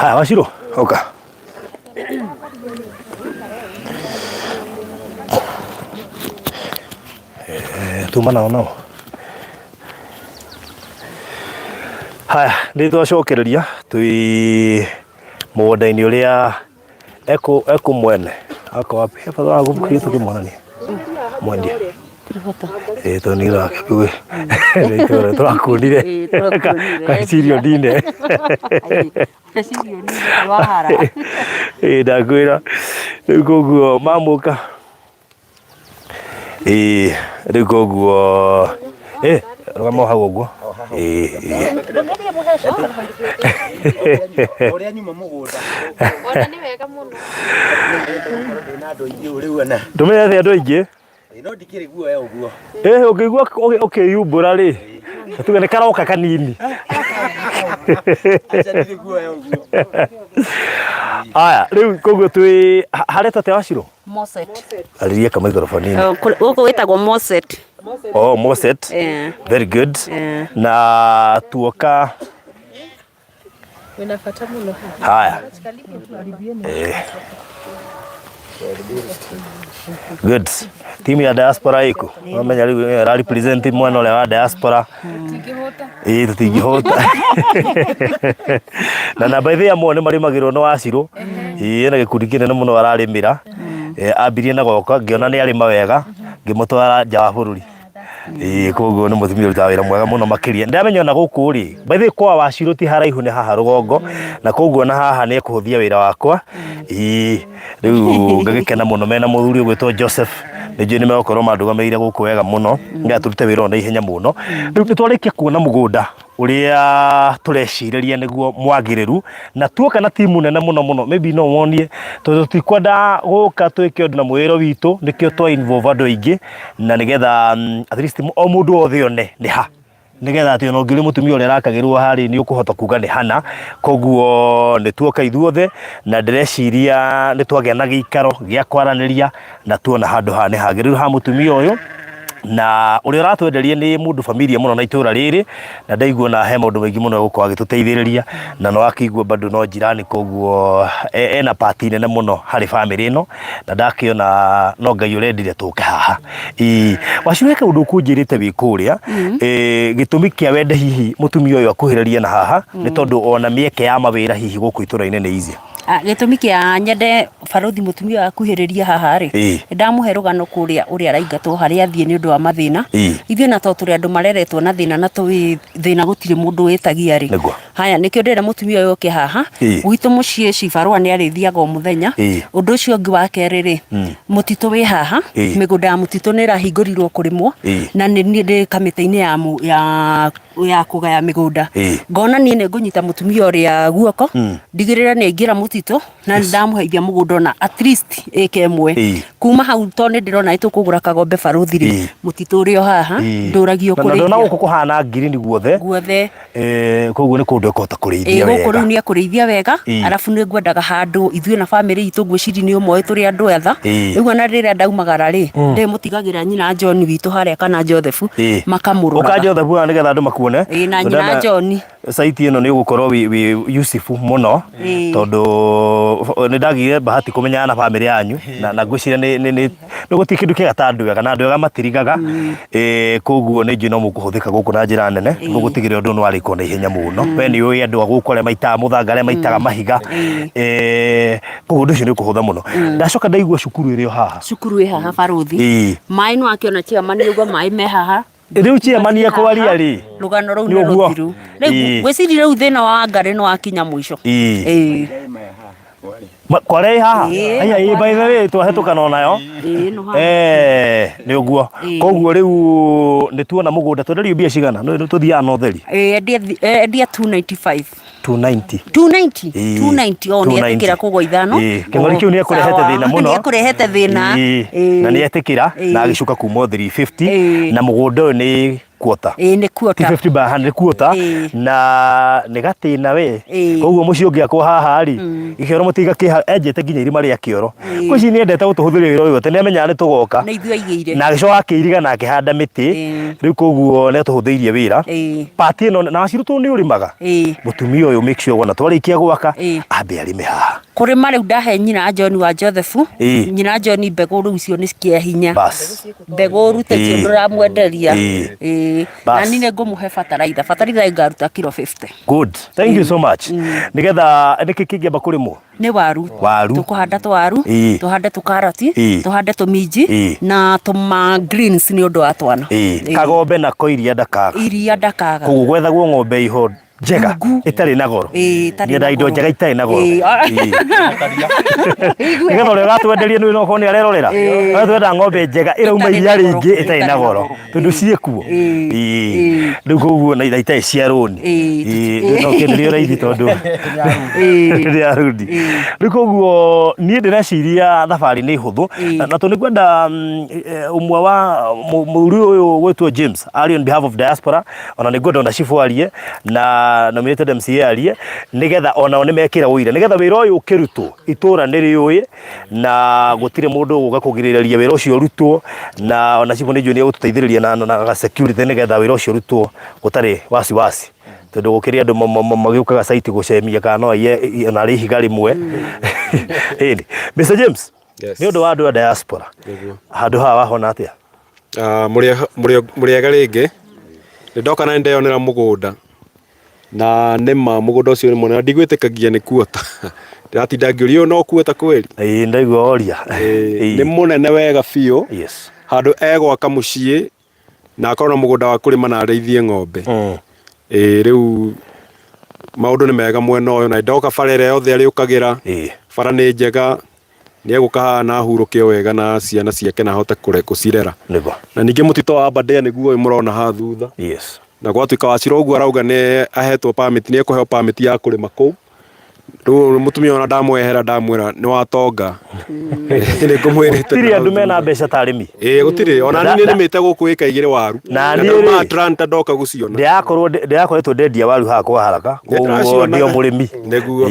Haya, Wachirũ, ũka. Eh, tuma nao nao. Haya, nĩ twacokereria twĩ mũgũnda-inĩ ũrĩa eku eku mwene ako wapi he bata wa gũkĩ tũkĩmonania mwendia ĩĩ tondũ nĩ ũrakĩgue tũrakuonire kacirio ndine ĩĩ ndakwĩra rĩu koguo mamũka ĩĩ rĩu koguo ĩ rũgama o hau ũguo ĩĩ ĩĩ Ũrĩa nyuma mũgũnda. Ona nĩ wega mũno. Ndĩna andũ aingĩ ũũ rĩu ana. ndũmenyete andũ aingĩ Ĩ, No ndikĩrĩ guoya ũguo. ĩ ũngĩigua ũkĩyumbũra rĩ tuge nĩ karoka kanini Aca ndirĩ guoya ũguo. aya rĩu koguo twĩ haretwo atĩa wacirũ Moset. arĩria kamaikoroboni-inĩ Eh, Gũkũ gwĩtagwo Moset. oh Moset Eh. very good Eh. na tuoka Wĩna bata mũno haha. haya eh. good timu ya diaspora ĩkũ wamenya rĩu ĩyo ĩra represent mwena ũrĩa wa diaspora Tũtingĩhũta. ĩĩ tũtingĩhũta na namba ithĩ amwe nĩ marĩmagĩrwo nĩ wacirũ ĩĩ ena gĩkundi kĩnene mũno ararĩmĩra Eh, ambirie na goka ngĩona nĩ arĩma wega ngĩmũtwara nja wa bũrũri ĩĩ koguo nĩ mũtumia ũrutaga wĩra mwega mũno makĩria ndamenya ona gũkũ rĩ by the way kwa wacirũ ti haraihu nĩ haha rũgongo na koguo na haha nĩ ekũhũthia wĩra wakwa ĩĩ rĩu ngagĩkena mũno mena mũthuri ũgwĩtwo Joseph nĩ njũĩ nĩ megũkorwo mandũgamĩrĩire gũkũ wega mũno nĩgetha tũrute wĩra ũyũ na ihenya mũno rĩu nĩ twarĩkia kuona mũgũnda ũrĩa tũrecirĩria nĩguo mwagĩrĩru na tuoka na timu nene mũno mũno maybe no wonie tondũ tutikwenda gũka twĩke ũndũ na mwĩrĩ witũ nĩkĩo twa involve andũ aingĩ na nĩgetha at least o mũndũ wothe one nĩ ha nĩgetha atĩ ona ũngĩũria mũtumia ũrĩa arakagĩrwo harĩ nĩ ũkũhota kuga nĩ hana koguo nĩ tuoka ithuothe na ndĩreciria nĩ twagĩa na gĩikaro gĩa kwaranĩria na tuona handũ haha nĩ hagĩrĩru ha mũtumia ũyũ na ũrĩa ũratwenderia nĩ mũndũ familia mũno na itũra rĩrĩ na ndaigua na he maũndũ maingĩ mũno egũkorwo agĩtũteithĩrĩria na no akĩigua bado no jirani koguo ena part nene mũno harĩ bamĩrĩ ĩno na ndakĩona no Ngai ũrendire tũke haha ĩĩ Waciũ he kaũndũ ũkũnjĩrĩte wĩ kũrĩa gĩtũmi kĩa wende hihi mũtumia ũyũ akuhĩrĩrie na haha nĩ tondũ ona mĩeke ya mawĩra hihi gũkũ itũra-inĩ nĩ easy Ah, gĩtũmi kĩa nyende barũthi mũtumia ũyũ akuhĩrĩrie haha rĩ Ĩĩ. ndamũhe rũgano kũrĩa ũrĩa araingatwo harĩa athiĩ nĩ ũndũ wa mathĩna Ĩĩ. ithuĩ na tondũ tũrĩ andũ mareretwo na thĩna na tũĩ thĩna gũtirĩ mũndũ wĩtagia rĩ Nĩguo. haya nĩkĩo ndĩrenda mũtumia ũyũ oke haha Ĩĩ. gwitũ mũciĩ cibarũa nĩ arĩthiaga o mũthenya Ĩĩ. ũndũ ũcio ũngĩ wa kerĩ rĩ mũtitũ wĩ haha Ĩĩ. mĩgũnda ya mũtitũ nĩ ĩrahingũrirwo kũrĩmwo Ĩĩ. na nĩ niĩ ndĩ kamĩtĩ-inĩ ya, mũ- ya ya kũgaya mĩgũnda Ĩĩ. ngona niĩ nĩ ngũnyita mũtumia ũrĩa guoko ndigĩrĩre nĩ aingĩra mũtitũ na nĩ ndamũheithia mũgũnda ona at least ĩka ĩmwe Ĩĩ. kuma hau tondũ nĩ ndĩrona nĩ tũkũgũra kagombe barũthi rĩ Ĩĩ. mũtitũ ũrĩ o haha ndũragio na ndona kũrĩithia gũkũ kũhana ngirini guothe guothe Eh, koguo nĩ kũndũ ekũhota kũrĩithia Ĩĩ, gũkũ rĩu wega nĩ ekũrĩithia wega Ĩĩ. arabu nĩ ngwendaga handũ ithuĩ na bamĩrĩ itũ ngwĩciria nĩ ũmoĩ tũrĩ andũ etha Ĩĩ. rĩu ona rĩrĩa ndaumagara rĩ ndĩmũtigagĩra nyina John witũ harĩa kana Joseph Ĩĩ. makamũroraga Ũka Joseph haha nĩgetha andũ makuone Ĩĩ, na Tondũ nyina ndona- John. Site ĩno nĩ ũgũkorwo wĩ useful mũno tondũ nĩ ndagĩire bahati kũmenyana na bamĩrĩ yanyu na ngwĩciria nĩ gũtirĩ kĩndũ kĩega ta andũ ega na andũ ega matirigaga. Koguo nĩ njũĩ no mũkũhũthĩka gũkũ na njĩra nene mũgũtigĩrĩra ũndũ nĩ warĩkwo na ihenya mũno. We nĩ ũĩ andũ a gũkũ arĩa maitaga mũthanga, arĩa maitaga mahiga. Koguo ũndũ ũcio nĩ ũkũhũtha mũno. Ndacoka ndaigua cukuru ĩrĩ o haha. Cukuru ĩ haha barũthi. Maĩ nĩ wakĩona chairman ũguo maĩ me haha. Rĩu chairman ekwaria rĩ, rũgano rũu Nĩ nĩ ũguo. rũthiru. Rĩu ngwĩciria rĩu thĩna wa Wangarĩ nĩ wakinya mũico. Kware ĩ haha. Aya, ĩ, by the way, twahĩtũkana onayo. Ĩĩ, no haha. Nĩ ũguo. Koguo rĩu nĩ tuona mũgũnda twenderio mbia cigana? Nĩ tũthiaga na ũtheri. Ĩĩ, endia 295. 290. 290. 290 o nĩ 290. etĩkĩra kũgwa ithano. Kĩng'ori kĩu nĩ ekũrehete Sawa. thĩna mũno. Nĩ ekũrehete thĩna. Na nĩ etĩkĩra na agĩcuka kuma o 350 na mũgũnda ũyũ nĩ quarter. Ĩĩ, nĩ Ti quarter. 50 by 100, nĩ quarter. Na nĩ gatĩna we. Koguo mũciĩ ũngĩakwo haha rĩ, gĩkĩoro mũtiga kĩha enjete nginya irima rĩa kĩoro. Ngwĩciria nĩ endete gũtũhũthĩria wĩra ũyũ atĩ nĩ amenyaga nĩ tũgoka. Nĩ ithuĩ aigĩire. Na agĩcoka akĩiriga na akĩhanda mĩtĩ. Rĩu koguo nĩ atũhũthĩirie wĩra. Part ĩno na wacirutwo nĩ ũrĩmaga. Mũtumia ũyũ make sure wona twarĩkia gwaka ambe arĩme haha. Kũrĩma rĩu ndahe nyina John wa Joseph. Nyina John mbegũ rĩu icio nĩ cia hinya. Bas. Mbegũ rute icio ndũramwenderia. Bas. Na niĩ nĩ ngũmũhe bataraitha. Bataraitha ngaruta kiro 50. Good. Thank you so much. Nĩgetha nĩkĩ kĩngĩamba kũrĩmwo? Nĩ waru. Waru. Tũkũhanda tũwaru, tũhande tũkaroti, tũhande tũminji na tũma greens nĩ ũndũ wa twana. Kagombe nako iria ndakaga. Iria ndakaga. Koguo gwethagwo ng'ombe iho njega ĩtarĩ na goro. Ĩĩ, ĩtarĩ na Nyendaga indo goro. njega itarĩ na goro. Nĩgetha ũrĩa ũratwenderia nĩ okorwo nĩ arerorera. Ũrĩa twenda ng'ombe njega ĩrauma Ĩtarĩ iria na goro. rĩingĩ ĩtarĩ na Ĩtarĩ na goro. goro. Tondũ ciĩkuo. Rĩu koguo na itarĩ cia rũni. No kĩenderio raithi tondũ nĩ ya rũni. Rĩu koguo niĩ ndĩreciria thabarĩ nĩ hũthũ. Na tondũ nĩngwenda ũmwe wa mũthuri ũyũ gwĩtwo James arie on behalf of diaspora, ona nĩngwenda ona cibũ arie na nominated MCA arie, nĩgetha onao nĩmekĩra ũira, nĩgetha wĩra ũyũ ũkĩrutwo itũra nĩ rĩũĩ na gũtirĩ mũndũ ũgũka kũgirĩrĩria wĩra ũcio ũrutwo, na ona cibũ nĩ njũĩ nĩ egũtũteithĩrĩria na security nĩgetha wĩra ũcio ũrutwo gũtarĩ wasiwasi, tondũ gũkĩrĩ andũ magĩũkaga site gũcemia kana no aiye ona arĩ ihiga rĩmwe. Ĩni Mr James, nĩ ũndũ wa andũ a diaspora, handũ haha wahona atĩa? Mũrĩega rĩngĩ, nĩ ndoka na nĩ ndeyonera mũgũnda, na nĩma mũgũnda ũcio nĩ mũnene na ndigwĩtĩkagia nĩ kuota, ndĩratinda ngĩũria ũyũ no kuota kweli? Ĩĩ, ndaigua woria. Nĩ mũnene wega biũ, handũ egwaka mũciĩ na akorwo na mũgũnda wa kũrĩma na arĩithie ng'ombe. Ĩĩ, rĩu maũndũ nĩ mega mwena ũyũ, na ndoka bara ĩrĩa yothe arĩũkagĩra, bara nĩ njega, nĩ egũka haha na ahurũke o wega na ciana ciake na ahote gũcirera. Na ningĩ mũtitũ wa Aberdare nĩguo ũyũ mũrona haha thutha. Na gwatuĩka Wachira ũguo arauga nĩ ahetwo permit, nĩ ekũheo permit ya kũrĩma kũu. Rĩu mũtumia ona ndamwehera ndamwĩra nĩ watonga. Nĩ ngũmwĩrĩte. Gũtirĩ andũ mena mbeca ta arĩmi. Ĩĩ gũtirĩ, ona niĩ nĩrĩmĩte gũkũ ĩka igĩrĩ waru. Na Na niĩ ndauma rĩ, Atlanta ndoka gũciona. Ndĩrakoretwo ndendia waru haha kwa haraka, koguo Nĩndĩraciona. ndĩ o mũrĩmi. Nĩguo.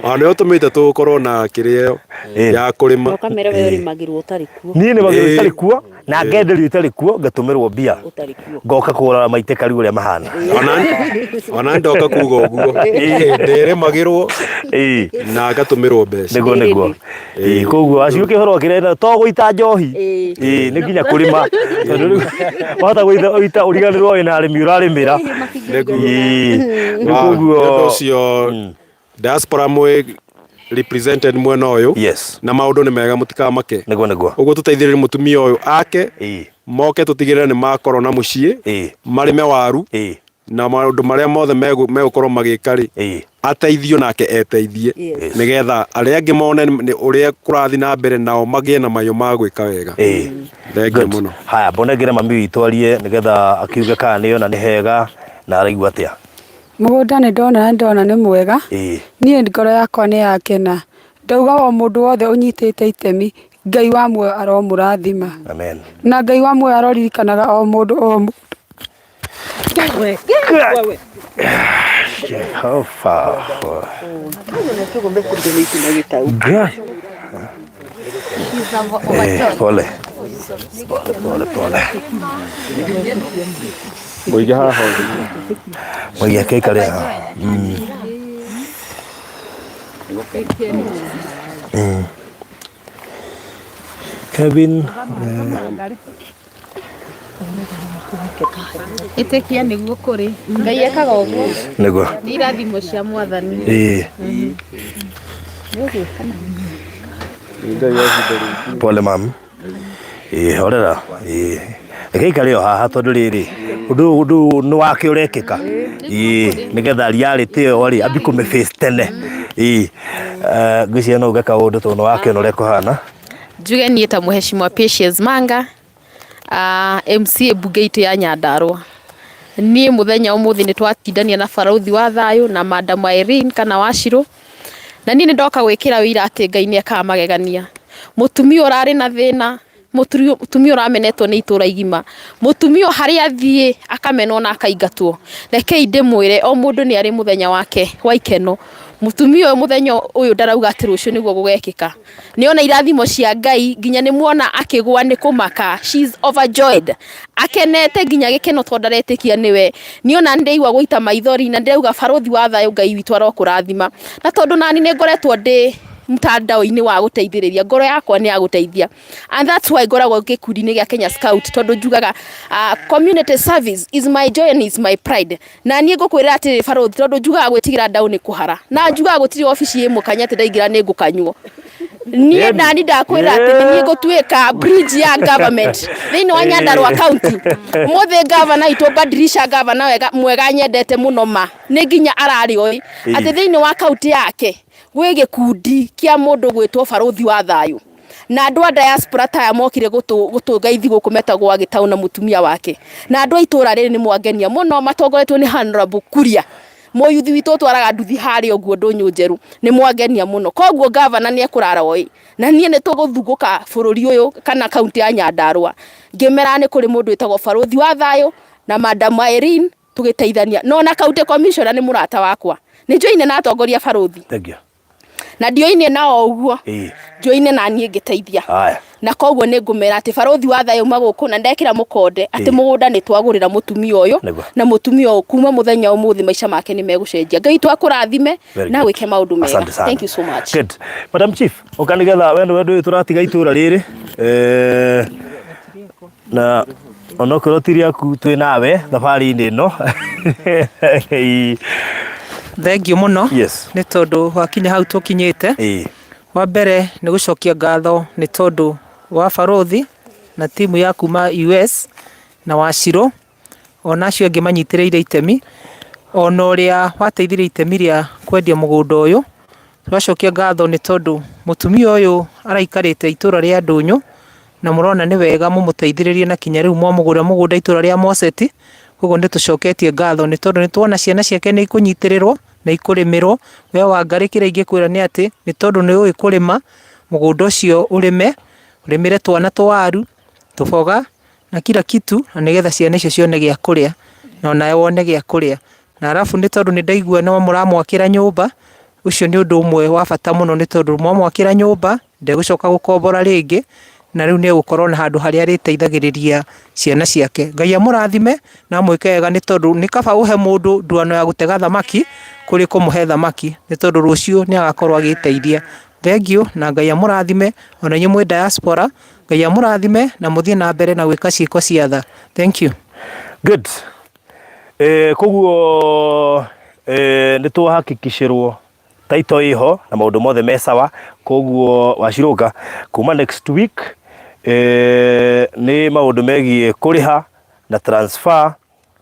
Ona nĩwe ũtũmĩte tũkorwo na kĩrĩa ĩyo ya kũrĩma. Ũkamera we ũrĩmagĩrwo ũtarĩ kuo. Niĩ nĩmagĩrwo itarĩ kuo na ngenderio itarĩ kuo ngatũmĩrwo mbia. Ũtarĩ kuo. Ngoka kũrora maitĩka rĩu ũrĩa mahana. Ona ndoka kuga ũguo. Ndĩrĩmagĩrwo na ngatũmĩrwo mbeca. Nĩguo nĩguo. Koguo acio kĩhoro kĩrenda to gũita njohi. Nĩ nginya kũrĩma. Tondũ rĩu wahota gũita ũriganĩrwo wĩna arĩmi ũrarĩmĩra. Nĩguo. Rĩu koguo Nĩ ũndũ ũcio diaspora mwĩ represented mwena ũyũ. Na maũndũ nĩ mega mũtikamake. Nĩguo nĩguo. Ũguo tũteithĩrĩrie mũtumia ũyũ ake. Moke tũtigĩrĩre nĩ makorwo na mũciĩ. Marĩme waru. Na maũndũ marĩa mothe megũkorwo magĩka rĩ, ateithio nake eteithie. Nĩgetha arĩa angĩ mone nĩ ũrĩa kũrathiĩ na mbere nao magĩe na mayũ ma gwĩka wega. Thengiũ mũno. Haya, mbonengere mami witũ arie nĩgetha akiuge kana nĩ ona nĩ hega na araigua atĩa. Mũgũnda nĩ ndona na ndona nĩ mwega. Niĩ ngoro yakwa nĩ yakena. Ndauga o mũndũ wothe ũnyitĩte itemi, Ngai wa muoyo aromũrathima. Amen. Na Ngai wa muoyo aroririkanaga o mũndũ o mũndũ. Jehova. Pole. Pole, pole, pole. Mũige haha ũguo. Mũige akĩikare haha. Kevin Ĩtĩkia nĩguo kũrĩ. Ngai ekaga ũguo. Nĩguo. Nĩ irathimo cia mwathani. Ĩĩ. Pole mam. Ĩĩ horera. Ĩĩ. Reke ikare o haha tondũ rĩrĩ ũndũ ũyũ ũndũ ũyũ nĩ wake ũrekĩka. Ĩĩ nĩgetha reality ĩyo rĩ ambie kũmĩ face tene. Ĩĩ. Eh, ngwĩciria no uge kaũndũ tondũ nĩ wakĩona ũrĩa kũhana. Njuge niĩ ta Mheshimiwa Patience Manga uh, MCA mbunge itũ ya Nyandarua niĩ mũthenya ũmũthĩ nĩ twatindania na barũthi wa thayũ na Madam Irene kana Wachirũ na niĩ nĩ ndoka gwĩkĩra wĩira atĩ Ngai nĩ ekaga magegania mũtumia ũrarĩ na thĩna mũtumia ũramenetwo nĩ itũra igima mũtumia harĩa athiĩ akamenwo na akaingatwo rekei ndĩmwĩre o mũndũ nĩ arĩ mũthenya wake wa ikeno mũtumia ũyũ mũthenya ũyũ ndarauga atĩ rũciũ nĩguo gũgekĩka nĩ ona irathimo cia Ngai nginya nĩ muona akĩgwa nĩ kũmaka she is overjoyed akenete nginya gĩkeno tondũ ndaretĩkia nĩwe niĩ ona nĩndĩraigua gũita maithori na ndĩrauga barũthi wa thayũ Ngai witũ arokũrathima na tondũ nani nĩ ngoretwo ndĩ mtandao-inĩ wa gũteithĩrĩria ngoro yakwa nĩ ya gũteithia and that's why ngoragwo gĩkundi-inĩ gĩa Kenya Scout tondũ njugaga community service is my joy and is my pride na niĩ ngũkwĩra atĩrĩ barũthi tondũ njugaga gwĩtigĩra ndaũ nĩ kũhara na njugaga gũtirĩ obici ĩ mũkanya atĩ ndaingĩra nĩ ngũkanywo niĩ nani ndakwĩra atĩ nĩ niĩ ngũtuĩka bridge ya government thĩinĩ wa Nyandarua county ũmũthĩ gavana witũ badirisha gavana wega mwega nyendete mũno ma nĩ nginya ararĩ oĩ atĩ thĩinĩ wa kaunti yake gwĩ gĩkundi kĩa mũndũ gwĩtwo barũthi wa thayũ na andũ a diaspora ta aya mokire gũtũgaithi gũkũ metagwo Agĩtaũ na mũtumia wake na andũ a itũra rĩrĩ nĩ mwangenia mũno matongoretio nĩ Honorable Kuria mũyuthi witũ ũtwaraga nduthi harĩa ũguo ndũnyũ njerũ nĩ mwangenia mũno koguo gavana nĩ ekũrara oĩ na niĩ nĩ tũgũthungũka bũrũri ũyũ kana kaunti ya Nyandarua ngĩmera nĩ kũrĩ mũndũ wĩtagwo barũthi wa thayũ na Madam Irene tũgĩteithania no na county commissioner nĩ mũrata wakwa nĩ njoine na atongoria barũthi Thank you. na ndioine nao ũguo Ĩĩ. njoine na niĩ ngĩteithia Haya. na koguo nĩ ngũmera atĩ barũthi wa thayũ uma gũkũ na ndekĩra mũkonde atĩ Ĩĩ. mũgũnda nĩ twagũrĩra mũtumia ũyũ Nĩguo. na mũtumia ũyũ kuma mũthenya ũmũthĩ maica make nĩ megũcenjia Ngai witũ akũrathime Very na good. gwĩke maũndũ mega Asante sana. thank you so much Good. Madam Chief, ũka nĩgetha we nĩwe ndũĩ tũratiga itũra rĩrĩ eh, na onokorwo ti rĩaku twĩ nawe thabarĩ-inĩ ĩno. Thengiũ mũno Yes. nĩ tondũ wakinya hau tũkinyĩte. Ĩĩ. Wa mbere nĩ gũcokia ngatho nĩ tondũ wa barũthi na timu ya kuma US na Wachirũ ona acio angĩ manyitĩrĩire itemi ona ũrĩa wateithirie itemi rĩa kwendia mũgũnda ũyũ. Tũracokia ngatho nĩ tondũ mũtumia ũyũ araikarĩte itũra rĩa Ndũnyũ na mũrona nĩ wega mũmũteithĩrĩrie na kinya rĩu mwamũgũrĩra mũgũnda itũra rĩa Moseti. Koguo nĩ tũcoketie ngatho nĩ tondũ nĩ tuona ciana ciake nĩ ikũnyitĩrĩrwo na ikũrĩmĩrwo. We Wangarĩ kĩrĩa ingĩkwĩra nĩ atĩ nĩ tondũ nĩ ũĩ kũrĩma mũgũnda ũcio ũrĩme, ũrĩmĩre twana twa waru, tũboga na kila kitu na nĩgetha ciana icio cione gĩa kũrĩa na onawe wone gĩa kũrĩa. Na arabu nĩ tondũ nĩ ndaigua no mũramwakĩra nyũmba, ũcio nĩ ũndũ ũmwe wa bata mũno nĩ tondũ mwamwakĩra nyũmba ndegũcoka gũkombora rĩngĩ na rĩu nĩ egũkorwo na handũ harĩa arĩteithagĩrĩria ciana ciake. Ngai amũrathime na amwĩke wega nĩ tondũ nĩ kaba ũhe mũndũ nduano ya gũtega thamaki kũrĩ kũmũhe thamaki nĩ tondũ rũciũ nĩ agakorwo agĩteithia. Thengiũ na Ngai amũrathime ona inyuĩ mwĩ diaspora Ngai amũrathime na mũthiĩ na mbere na gwĩka ciĩko cia tha. Thank you. Good. Eh, koguo eh, nĩ twahakikicĩrwo taito ĩho na maũndũ mothe me sawa koguo wacirũka kuma next week eh, nĩ maũndũ megiĩ kũrĩha na transfer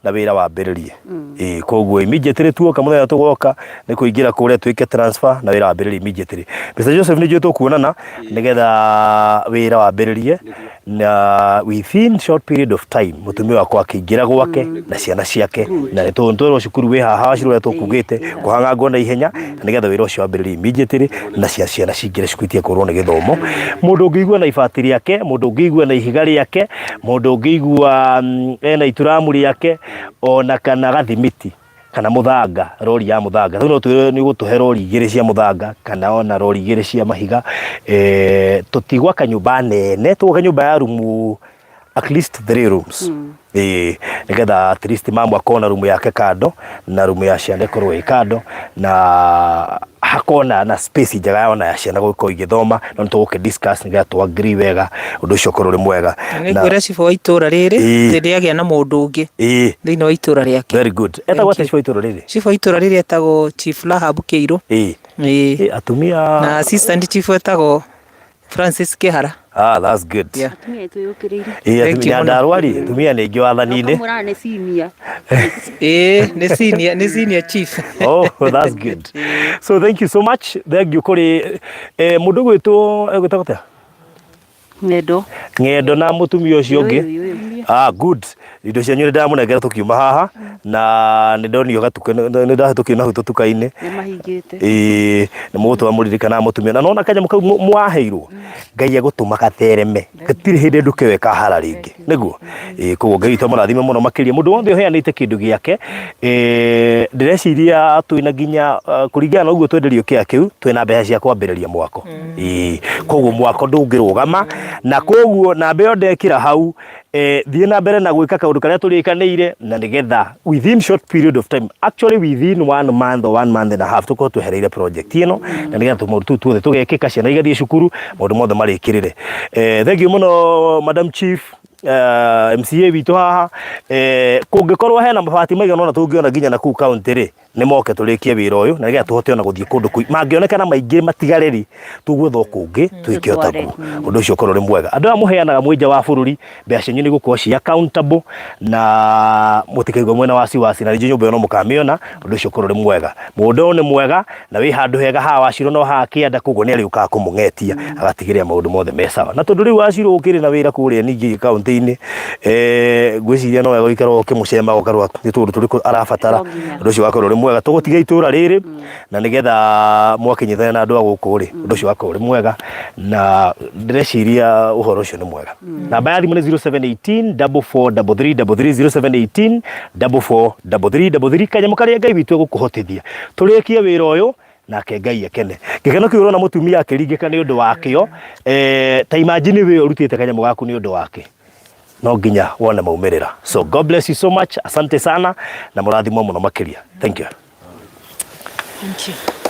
na wĩra wambĩrĩrie ĩĩ koguo immediately tuoka mũthenya tũgoka nĩ kũingĩra kũrĩa twĩke transfer na wĩra wambĩrĩrie immediately Mr Joseph nĩ njũĩ tũkuonana nĩgetha wĩra wambĩrĩrie na within short period of time mũtumia wakwa akĩingĩra gwake na ciana ciake na nĩ twerwo cukuru wĩ haha wacirwo ũrĩa tũkugĩte kũhang'angwo na ihenya na nĩgetha wĩra ũcio wambĩrĩrie immediately na ciana cingĩre cukuru itige kũrwo nĩ gĩthomo mũndũ ũngĩigua na ibati rĩake mũndũ ũngĩigua na ihiga rĩake mũndũ ũngĩigua ena ituramu rĩake ona kana gathimiti kana mũthanga rori ya mũthanga rĩu no twĩrwo nĩ ũgũtũhe rori igĩrĩ cia mũthanga kana ona rori igĩrĩ cia mahiga eh, tũtigwaka nyũmba nene tũgwaka nyũmba ya rumu At least three rooms. Ĩĩ, nĩgetha at least mamu akona rumu yake kando na rumu ya ciana ĩkorwo ĩ kando na hakona na space njega ona ya ciana gũkorwo igĩthoma. No nĩ tũgũkĩ discuss nĩgetha tũ agree wega, ũndũ ũcio ũkorwo ũrĩ mwega. Na nĩngwĩra cibũ wa itũra rĩrĩ atĩ nĩagĩa na mũndũ ũngĩ thĩinĩ wa itũra rĩake. Very good. Etagwo atĩa cibũ wa itũra rĩrĩ? Cibũ wa itũra rĩrĩ etagwo Chief Rahab Kĩirũ. Ĩĩ. Atumia Na assistant chief etagwo Francis Kĩhara. Ah, that's good. Yeah. Atumia aitũ yũkĩrĩire. Ĩĩ, Thank you atumia mũno. Nyandarũa rĩ, atumia nĩ aingĩ wathani-inĩ. Ũkamũra nĩ senior. Ĩĩ, nĩ senior chief. Oh, that's good. So thank you so much. Thank you kũrĩ mũndũ gwĩtwo egwĩtagwo atĩa? Ng'endo. Ng'endo na mũtumia ũcio ũngĩ. Ũyũ, ũyũ, ũyũ. Ah, good. Indo cianyu nĩ ndamũnengera tũkiuma haha na nĩ ndonio gatuka nĩ ndahĩtũkio na hau tũtuka-inĩ. Nĩ mahingĩte. Ĩĩ, nĩ mũgũtũra mũririkanaga mũtumia na nona kanyamũ kau mwaheirwo Ngai egũtũma gathereme, gatirĩ hĩndĩ nduka ĩyo ĩkahara rĩngĩ, nĩguo. Ĩĩ, koguo Ngai witũ amũrathime mũno makĩria. Mũndũ wothe ũheanĩte kĩndũ gĩake, ndĩreciria twĩna nginya kũringana na ũguo twenderio kĩea kĩu, twĩna mbeca cia kwambĩrĩria mwako. Ĩĩ, koguo mwako ndũngĩrũgama, na koguo namba ĩyo ndekĩra hau, thiĩ na mbere na gwĩka kaũndũ karĩa tũrĩkanĩire, na nĩgetha within short period of time, actually within one month or one month and a half, tũkorwo twehereire project ĩno, na nĩgetha tũmaũndũ tũu tuothe tũgekĩka, ciana igathiĩ cukuru, maũndũ mothe marĩkĩrĩre. Thank you mũno Madam Chief, MCA witũ haha. Kũngĩkorwo hena mabati maigana ũna tũngĩona nginya na kũu county rĩ, nĩ moke tũrĩkie wĩra ũyũ na nĩgetha tũhote ona gũthiĩ kũndũ kũingĩ. Mangĩonekana maingĩ matigare rĩ, tũgwetha o kũngĩ twĩke o taguo. Ũndũ ũcio ũkorwo ũrĩ mwega. Andũ aya mũheanaga mwĩ nja wa bũrũri, mbeca cianyu nĩ igũkorwo ci accountable na mũtikaigwe mwĩna wasiwasi, na rĩngĩ nyũmba ĩyo no mũkamĩona. Ũndũ ũcio ũkorwo ũrĩ mwega. Mũgũnda ũyũ nĩ mwega na wĩ handũ hega haha Wacirũ no haha kĩanda, koguo nĩ arĩũkaga kũmũng'etia agatigĩrĩra maũndũ mothe me sawa. Na tondũ rĩu Wacirũ ũkĩrĩ na wĩra kũrĩa ningĩ kaũntĩ-inĩ, ngwĩciria no wega ũikare ũkĩmũcemaga ũkarora nĩ tũũndũ tũrĩkũ arabatara. Ũndũ ũcio wakorwo ũrĩ mwega. Tũgũtiga itũra rĩrĩ na nĩgetha mwakĩnyitana na andũ a gũkũ rĩ, ũndũ ũcio wakorwo ũrĩ mwega na ndĩreciria ũhoro ũcio nĩ mwega. Namba ya thimũ nĩ 0718 4433 33, 0718 4433 33. Kanyamũ karĩa Ngai witũ egũkũhotithia tũrĩkie wĩra ũyũ nake Ngai akene. Gĩkeno kĩu ũrona mũtumia akĩringĩka nĩ ũndũ wakĩo, ta imagine wĩ ũrutĩte kanyamũ gaku nĩ ũndũ wake, no nginya wone maumĩrĩra. So God bless you so much. Asante sana na mũrathimwo mũno makĩria. Thank you. Thank you.